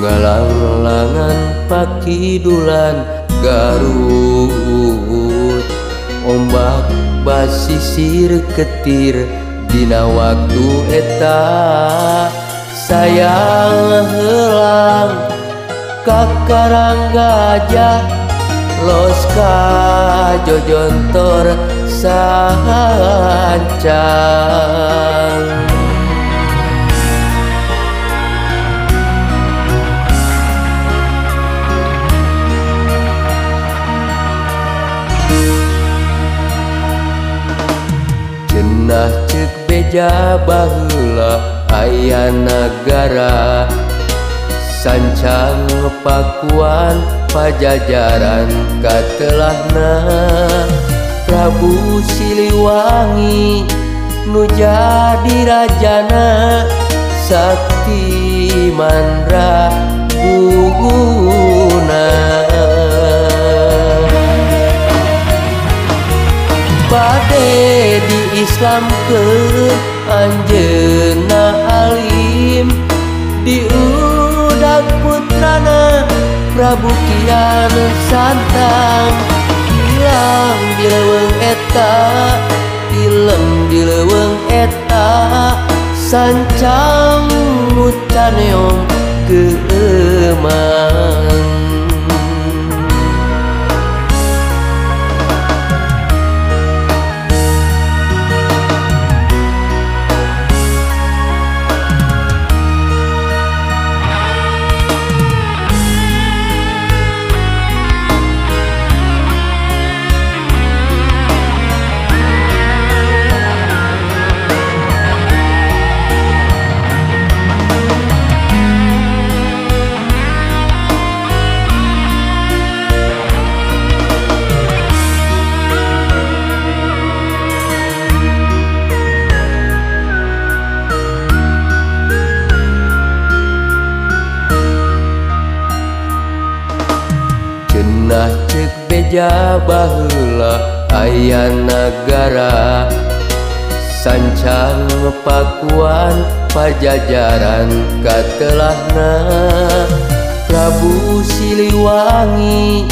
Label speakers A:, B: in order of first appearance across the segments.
A: Ngalanglangan pakidulan Garut, ombak basisir ketir dina waktu eta. Sayang helang ka Karang Gajah, los ka Jojontor sancang. Cenah ceuk beja baheula aya nagara, sancang Pakuan Pajajaran katelahna. Prabu Siliwangi nu jadi rajana, sakti mandra guguna. Bade di Islamkeun anjeunna alim, diudag putrana Prabu Kian Santang. Hilang di leuweung eta, tilem di leuweung eta, sancang nu caneong keemang. Cenah ceuk beja baheula aya nagara, sancang Pakuan Pajajaran katelahna. Prabu Siliwangi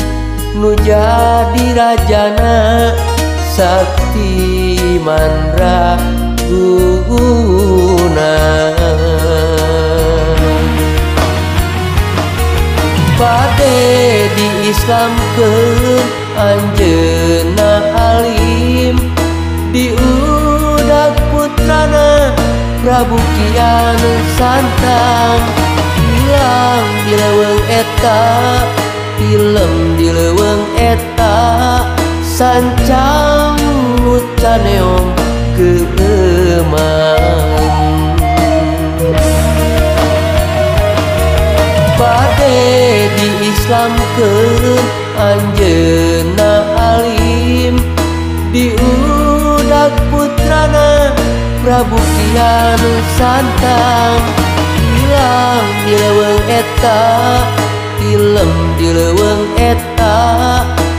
A: nu jadi rajana, sakti mandra guguna. Bade di Islamkeun anjeunna alim, diudag putrana Prabu Kian Santang. Hilang di leuweung eta, tilem di leuweung eta, sancang nu caneong keemang. Bade di Islamkeun anjeunna alim, diudag putrana Prabu Kian Santang. Hilang di leuweung eta, tilem di leuweung eta,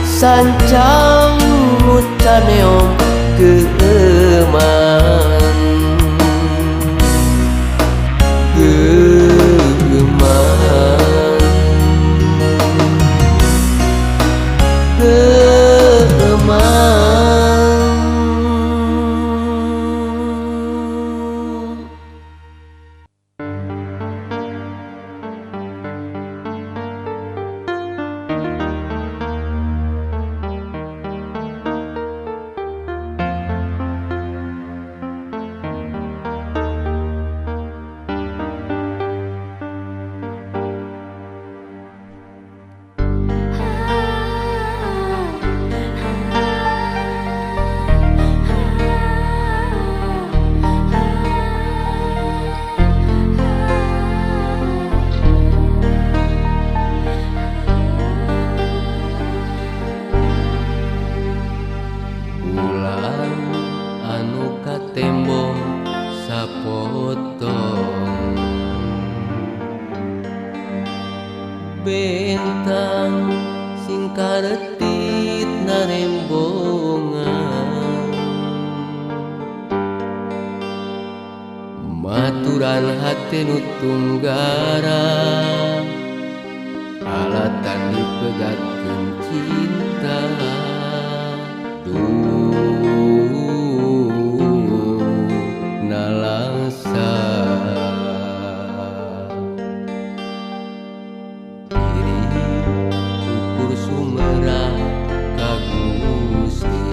A: sancang nu caneong keemang. Bentang sing karetit narembongan, maturan hate nu tunggara. Alatan dipegatkeun cinta. Duh nalangsa diri ukur sumerah ka Gusti.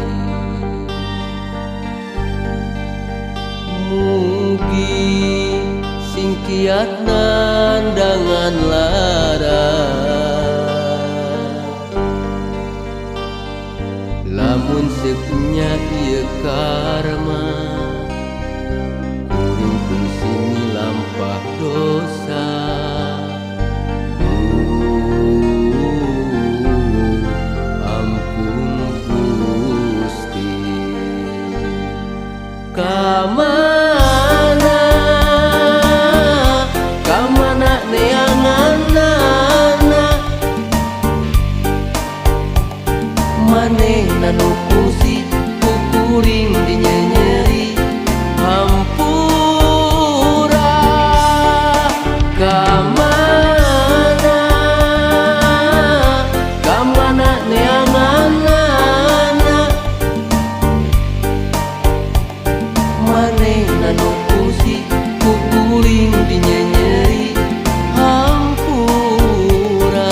A: Mugi singkiat nandangan lara, lamun sepunya ieu karma, kuring kungsi milampah dosa. Ampun Gusti. Kamana kamana neanganana, manehna nu kungsi ku kuring dinyenyeri hampura. Kamana kamana neanganana, manehna nu kungsi ku kuring dinyenyeri hampura.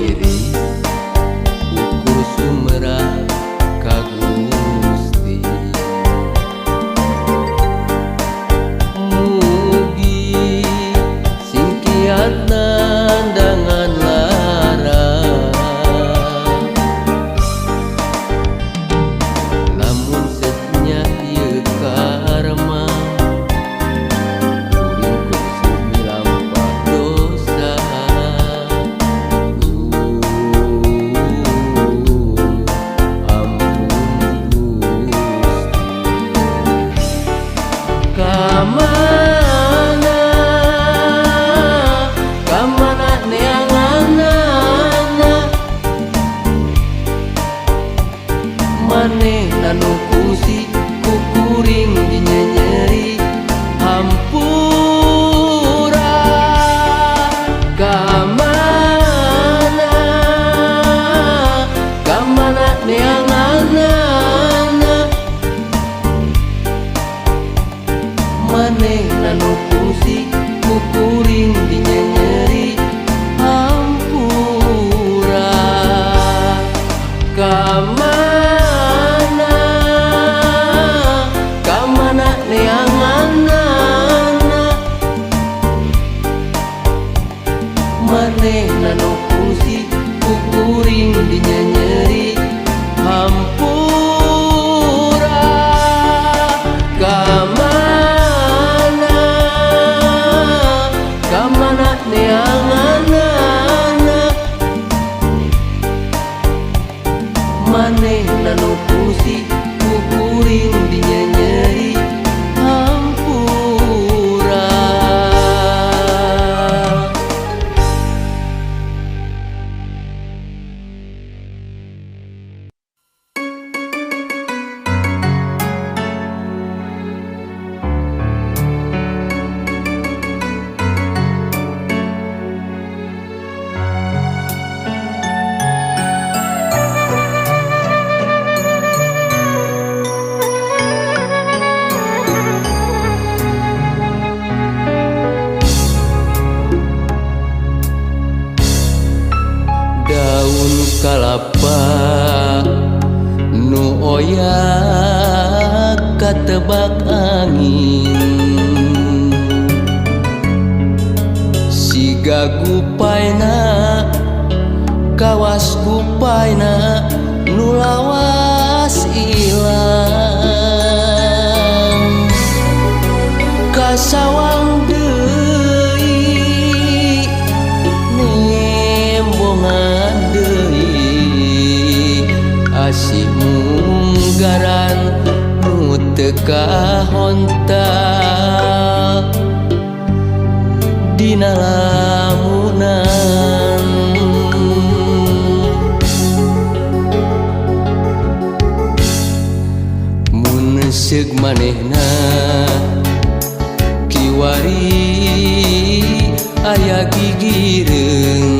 A: Diri ukur sumerah ka Gusti. Mugi singkiat nandangan lara, lamun setnya ieu karma, kuring kungsi milampah dosa. Ampun Gusti. Kamana kamana neanganana, manehna nu kungsi ku kuring dinyenyeri hampura. Kamana kamana neanganana, manehna nu kungsi ku kuring dinyenyeri hampura. Kamana kamana neanganana, manehna nu kungsi ku kuring dinyenyeri hampura. Kamana kamana neanganana, manehna nu kungsi ku kuring dinyenyeri hampura. Daun kalapa nu oyak katebak angin, siga gupaina kawas gupaina nu lawas ilang kasawang deui nembongan deui asih munggaran nu teu kahontal dina lamunan. Mun seug manehna kiwari aya gigireung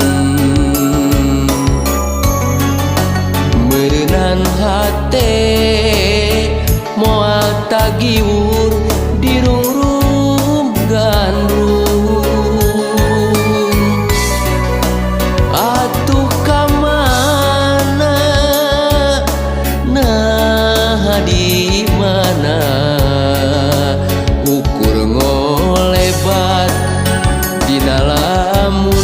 A: meureunan hate moal tagiwur dirungrum gandrung. Atuh ka mana nah di mana ukur ngolebat dina lamunan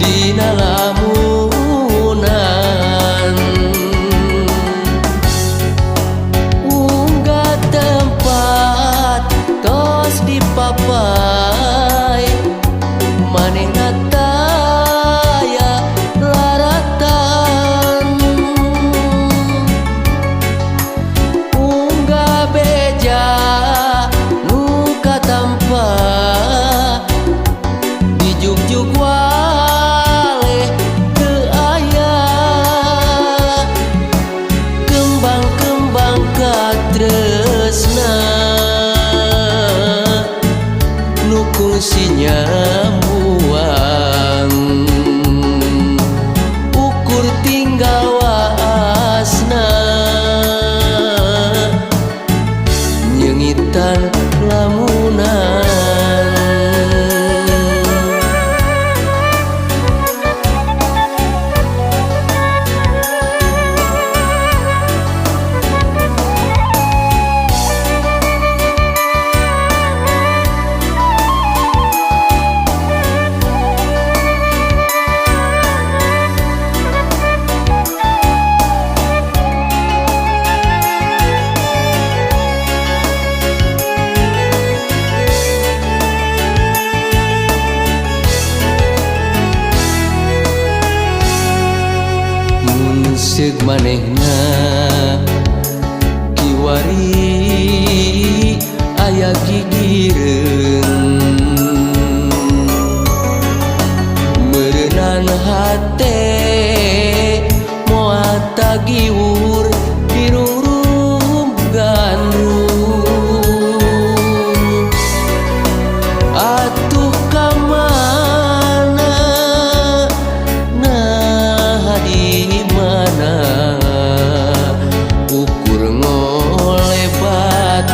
A: dina lamunan. Unggah tempat tos dipapai manehna taya laratan unggah beja nu katampa dijugjug waleh teu aya kembang-kembang katresna nu kungsi nyambuang ukur tinggal waasna nyengitan lamunan. Mun seug manehna kiwari aya gigireung meureunan hate moal tagiwur dirungrum gandrung. Atuh ka mana nah di mana ukur ngolebat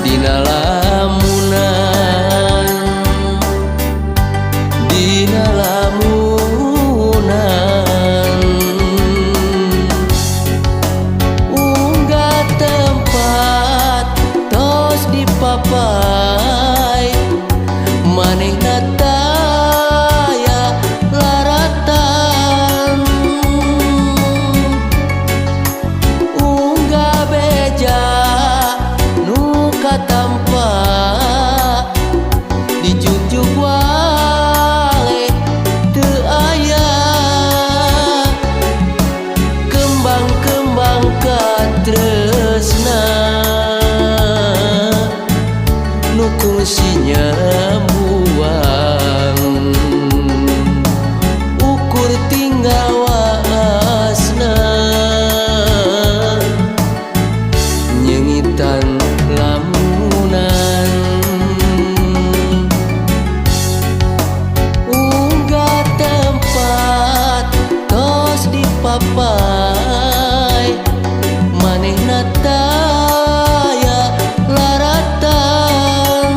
A: dina lamunan dina lamunan. Unggah tempat tos dipapai manehna taya laratan unggah beja nu katampa dijugjug waleh teu aya kembang-kembang katresna nu kungsi nyambuang ukur tinggal waasna nyengitan lamunan. Unggah tempat tos dipapai manehna taya laratan.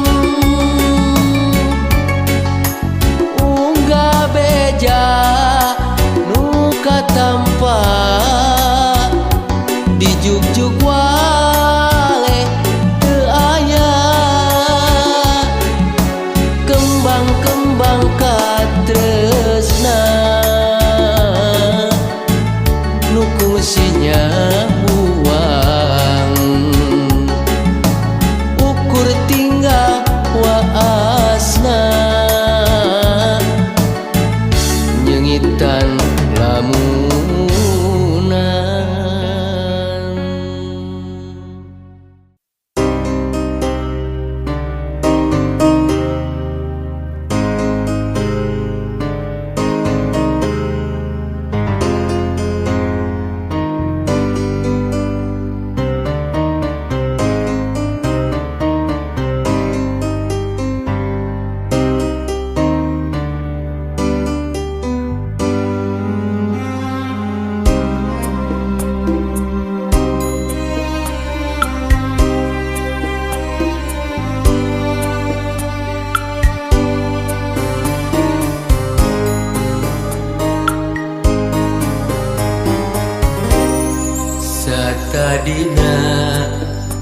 A: Tadina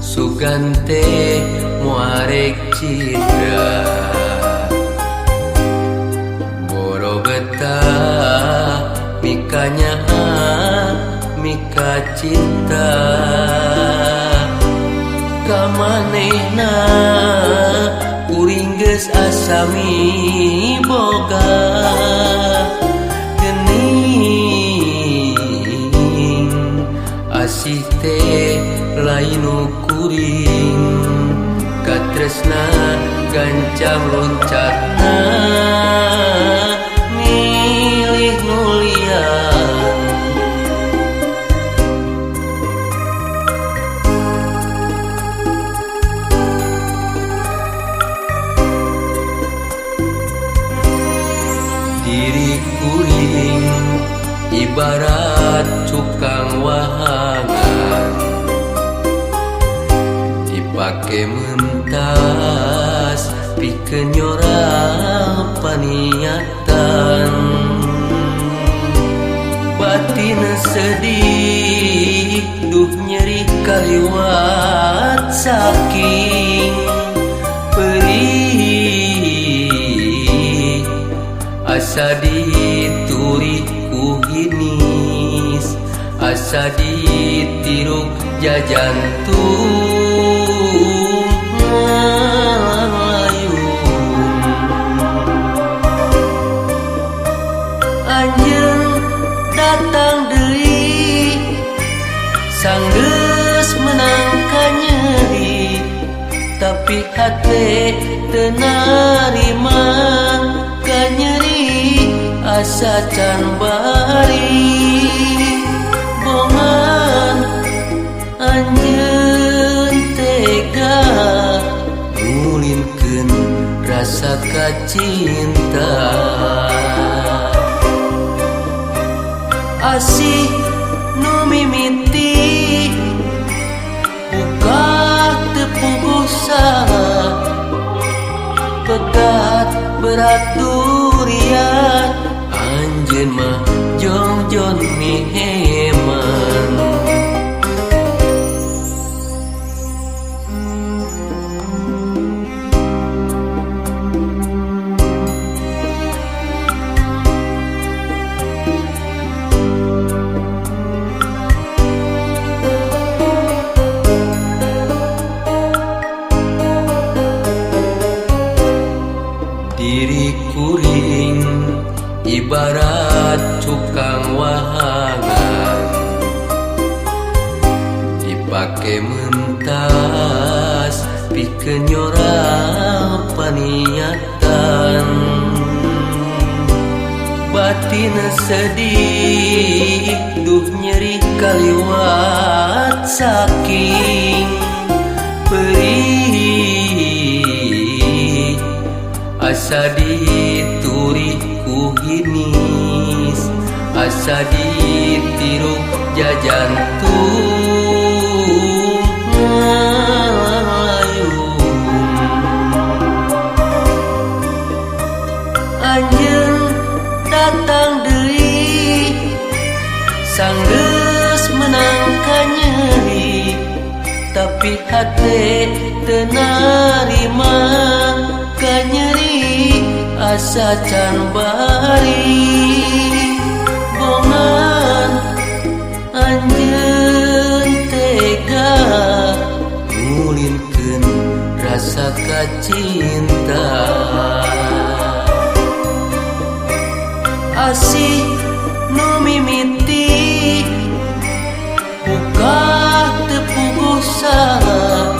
A: sugan teh moarek citra boro betah mikanya mika cinta kamanehna kuring geus asa miboga geuning asih teh lain kuring katresna gancang loncatna milih nu lian. Diri kuring ibarat cukang wahangan dipake mentas pikeun nyorang paniatan batin sedih duh nyeri kaliwat saking perih asa dituri ku hinis asa ditiruk jajantung ngalayun. Anjeun datang deui sanggeus menang kanyeri tapi hate teu narima kanyeri asa can bari bongan anjeun tega ngulinkeun rasa kacinta asih nu mimiti buka teu puguh salah pegat berat durian anjeun mah jongjon miheman. Diri kuring ibarat cukang wahangan dipake mentas pikeun nyorang paniatan batin sedih duh nyeri kaliwat saking perih asa dituri ku hinis asa ditiruk jajantung ngalayun. Anjeun datang deui sanggeus menang kanyeri tapi hate teu narima kanyeri asa can bari bongan anjeun tega ngulinkeun rasa kacinta asih nu mimiti buka teu puguh salah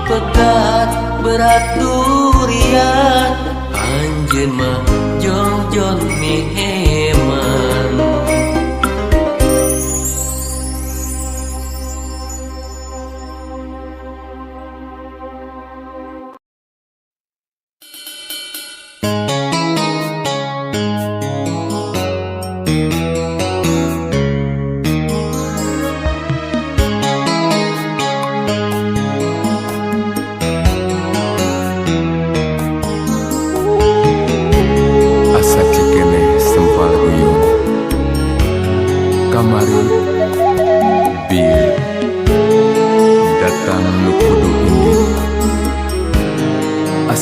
A: pegat berat durian anjeun mah jongjon miheman.
B: Asa cikeneh sempal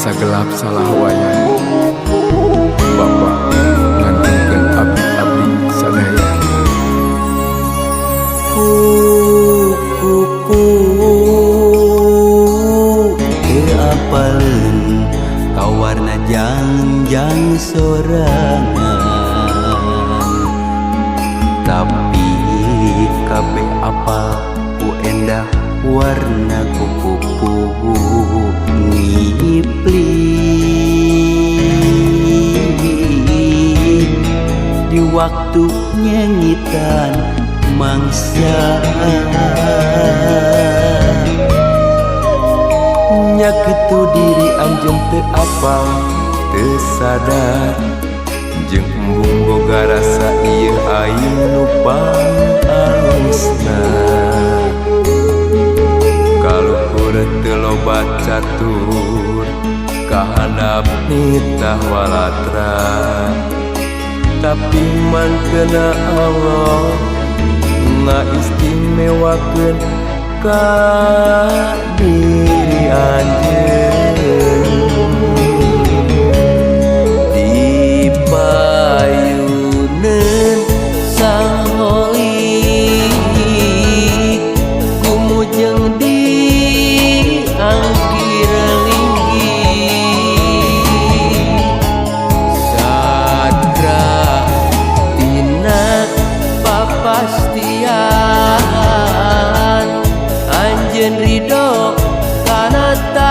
B: Sagelap salah wayah, Bapak ngantunkeun abdi-abdi sadaya.
A: Kupu teu apaleun ka warna jangjang sorangan, tapi kabeh apal ku endah warna kupu ngipli di waktu nyengitan mangsa.
B: Nya kitu, diri anjeun teu apal, teu sadar, jeung embung boga rasa ieu aing nu pangalusna. Kaluhur teu loba catur, kahandap nitah walatra, tapi mangkeuna Allah ngaistimewakeun ka diri anjeun.
A: Di payuneun Sang Holik, kumujeng di angkir linggih, sadra tina papastian anjeun ridho kana.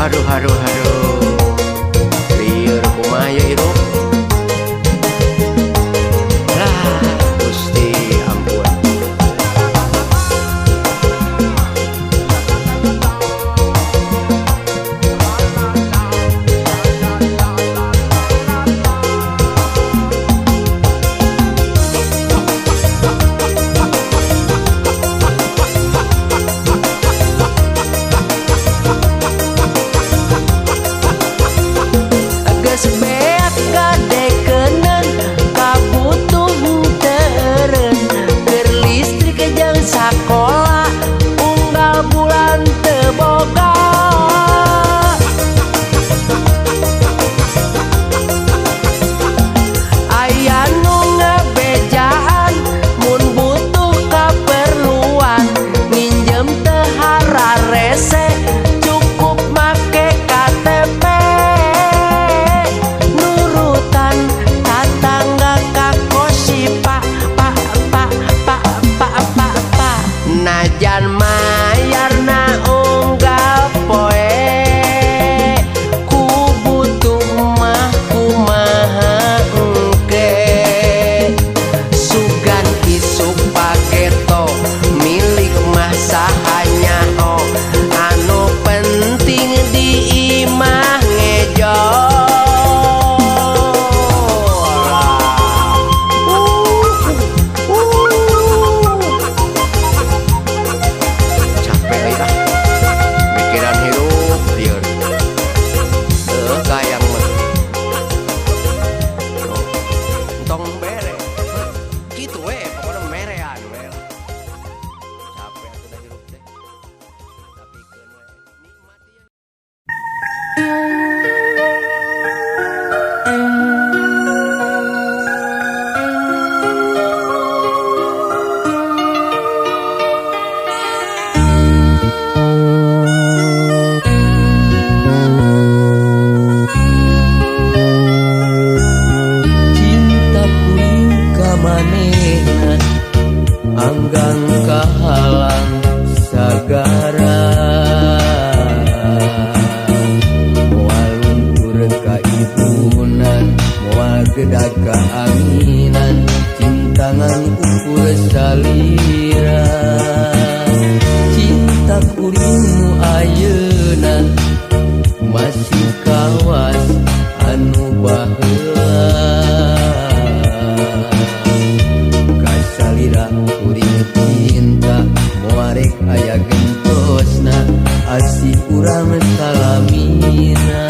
A: Aduh aduh aduh, lieur kumaha ye hirup. Lah, Gusti ampun. Geus beak kadekeuneun kabutuh teureun keur listrik jeung sakola unggal bulan teu boga. Aya nu ngabejaan mun butuh kaperluan nginjem teu hararese cukup make KTP. Nurutan tatangga ka kosi pak pak pak pak pak pak pak najan mayarna unggal poe ku butuh mah kumaha engke sugan isuk paketo milik mah sahanya oh anu penting di imah ngejo. Capek euy ah, mikiran hirup lieur. Heuh kayang mah. Entong bere. Kitu we pokona merean we. Capek atuh da hirup teh. Tapi keun we nikmati.
B: Cinta kuring ka manehna anggang kahalang sagara moal luntur ka ibunan moal gedag ka anginan cinta ngan ukur salira. Cinta kuring nu ayeuna masih kawas anu baheula kasalira kuring cinta moarek aya gentosna asih urang salamina.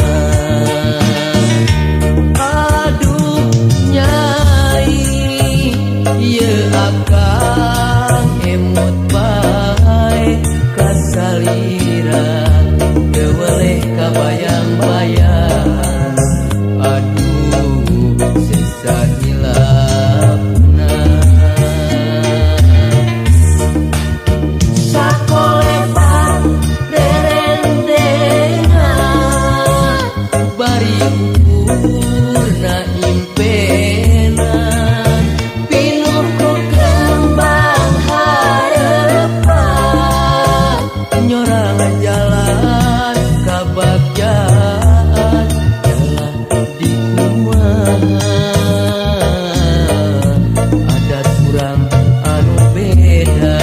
B: Aduh nyai ieu akang emut bae kasalira teu weleh kabayang-bayang aduh sesa hilapna. Sakolepat derendengan bari ukurna impenan pinuh ku kembang harepan nyorang jalan kabagjaan jalan di kumaha adat urang anu beda.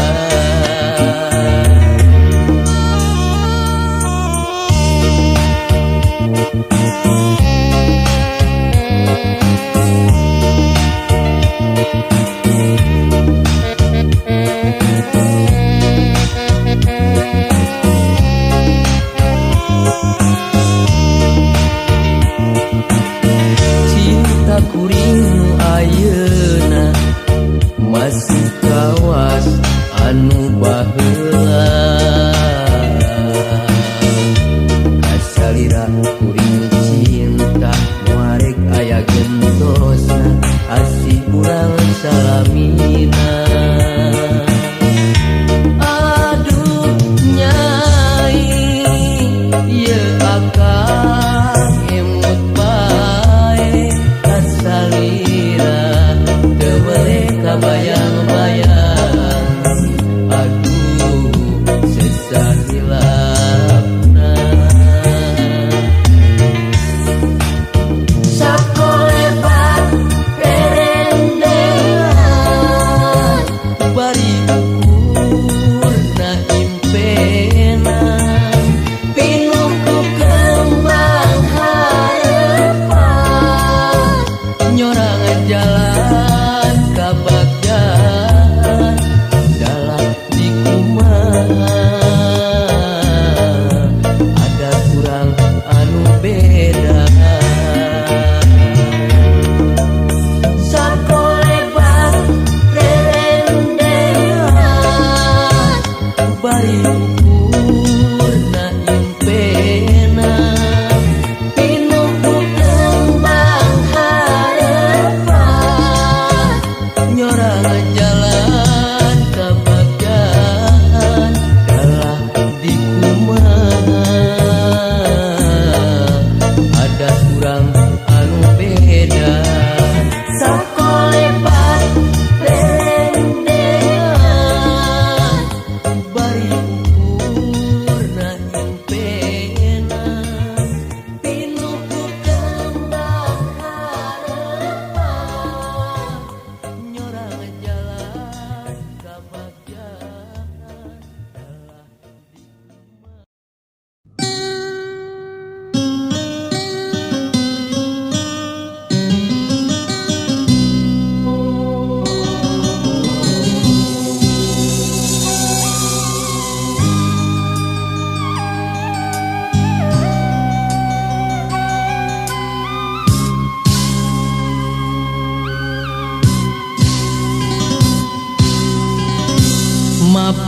B: Cinta kuring nu ayeuna masih kawas anu baheula kasalira kuring cinta moarek aya gentosna asih urang salamina. Aduh nyai ieu akang emut bae kasalira teu weleh kabayang-bayang aduh sesa hilapna.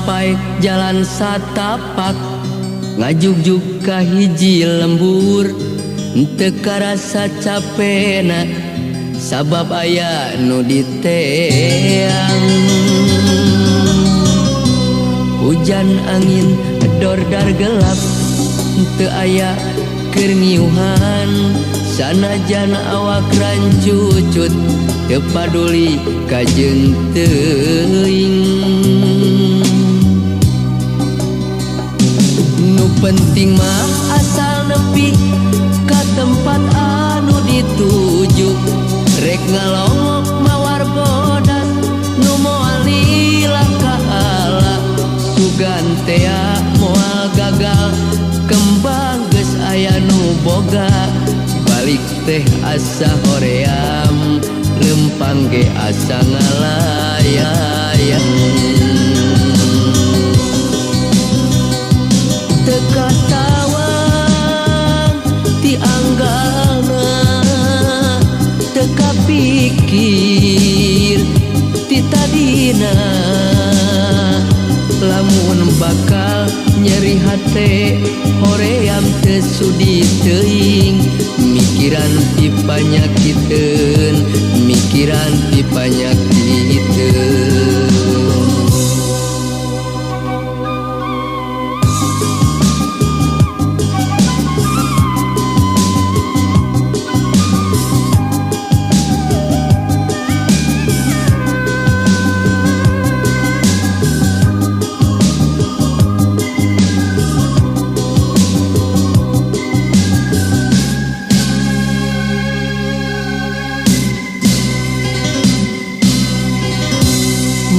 C: Mapai jalan satapak ngajugjug ka hiji lembur teu karasa capena sabab aya nu diteang. Hujan angin dordar gelap teu aya keur ngiuhan sanajan awak rancucut teu paduli kajeun teuing. Nu penting mah asal nepi ka tempat anu dituju rek ngalongok mawar bodas nu moal lila ka ala sugan tea moal gagal kembang geus aya nu boga balik teh asa hoream lempang ge asa ngalayang. Teu kasawang ti anggalna teu kapikir ti tadina lamun bakal nyeri hate hoream teu sudi teuing mikiran ti panyakiteun mikiran ti panyakiteun.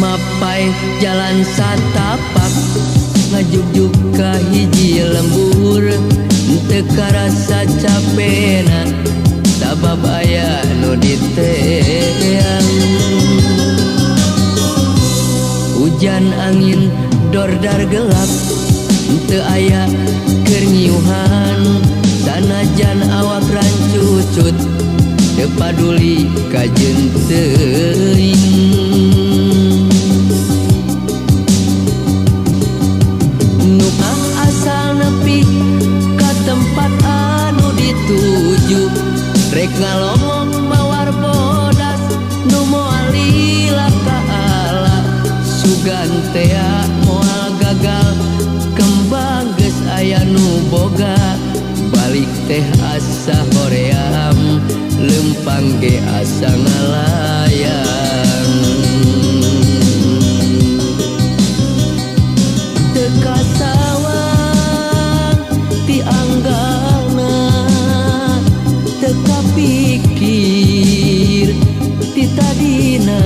C: Mapai jalan satapak ngajugjug ka hiji lembur teu karasa capena sabab aya nu diteang. Hujan angin dordar gelap teu aya keur ngiuhan sanajan awak rancucut teu paduli kajeun teuing. Nu asal nepi ka tempat anu dituju rek ngalongok mawar bodas nu moal lila ka ala sugan tea moal gagal kembang geus aya nu boga balik teh asa hoream lempang ge asa ngalayang. Teu kasawang ti anggalna teu kapikir ti tadina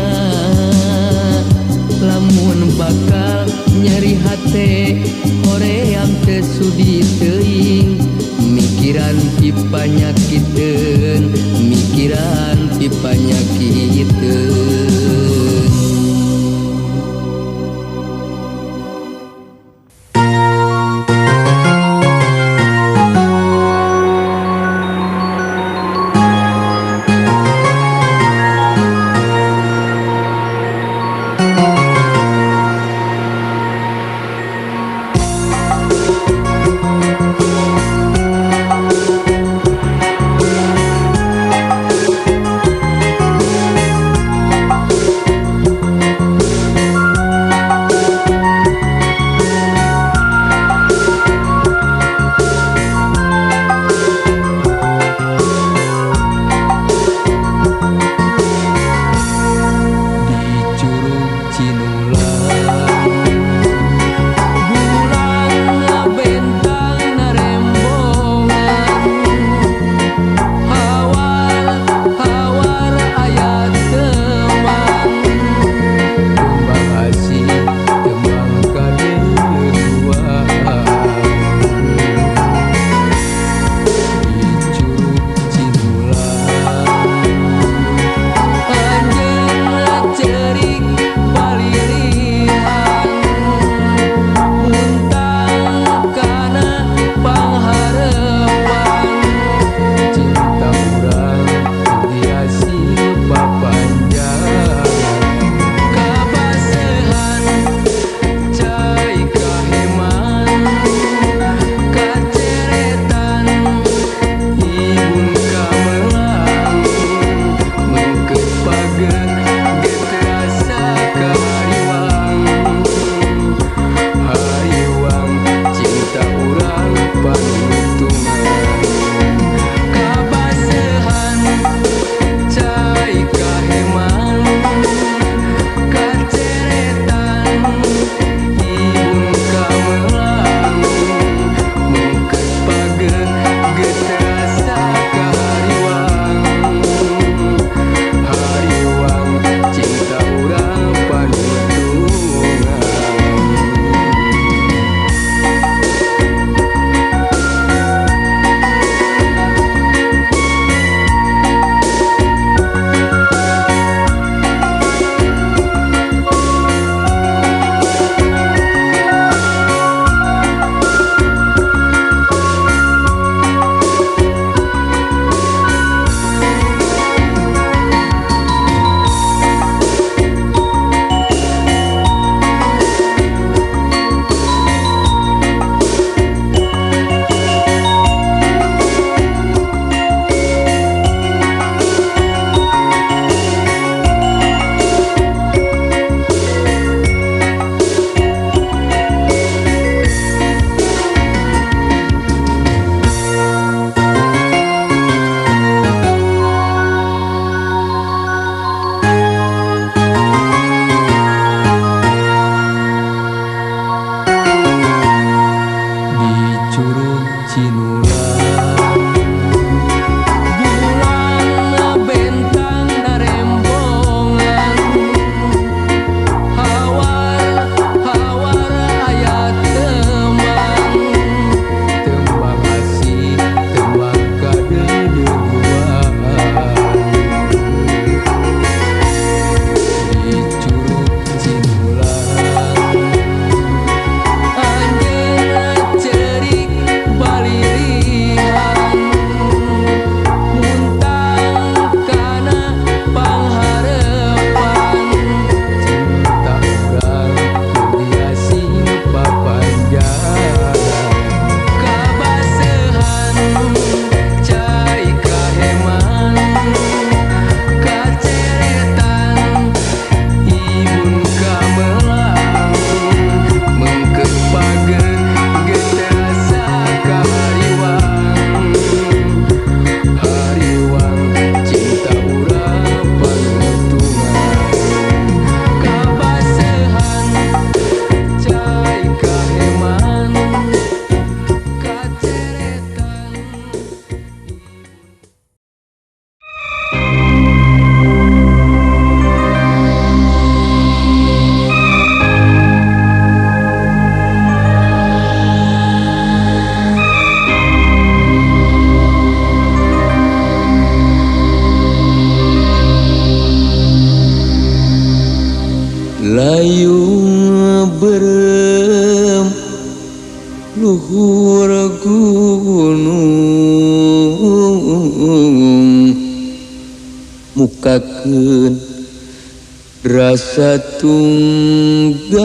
C: lamun bakal nyeri hate hoream teu sudi teuing mikiran ti panyakiteun mikiran ti panyakiteun. beureum luhur gunung mukakeun rasa tunggaran.